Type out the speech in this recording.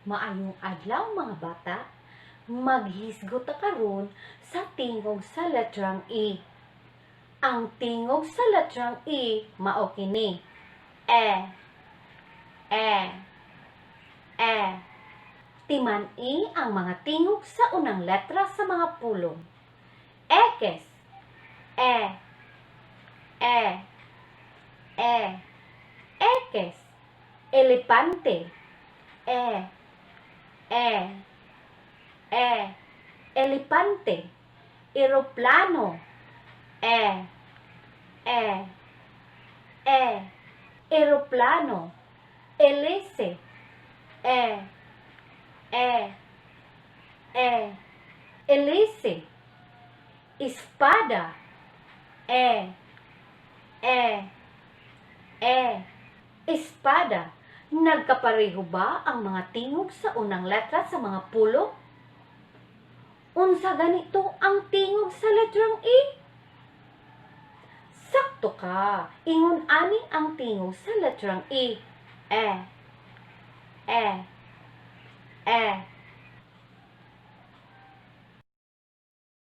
Maayong adlaw, mga bata. Maghisgot ta karon sa tingog sa letrang E. Ang tingog sa letrang E mao kini. E. E. E. Timan-i ang mga tingog sa unang letra sa mga pulong. Ekis. E. E. E. Ekis. Elepante. E. E. E. Elepante. Eroplano. E. E. E. Eroplano. Elise. E. E. E. Elise. Espada. E. E. E. Espada. Nagkapareho ba ang mga tingog sa unang letra sa mga pulong? Unsa ganito ang tingog sa letrang E? Sakto ka. Ingon ani ang tingog sa letrang E. E. E. E.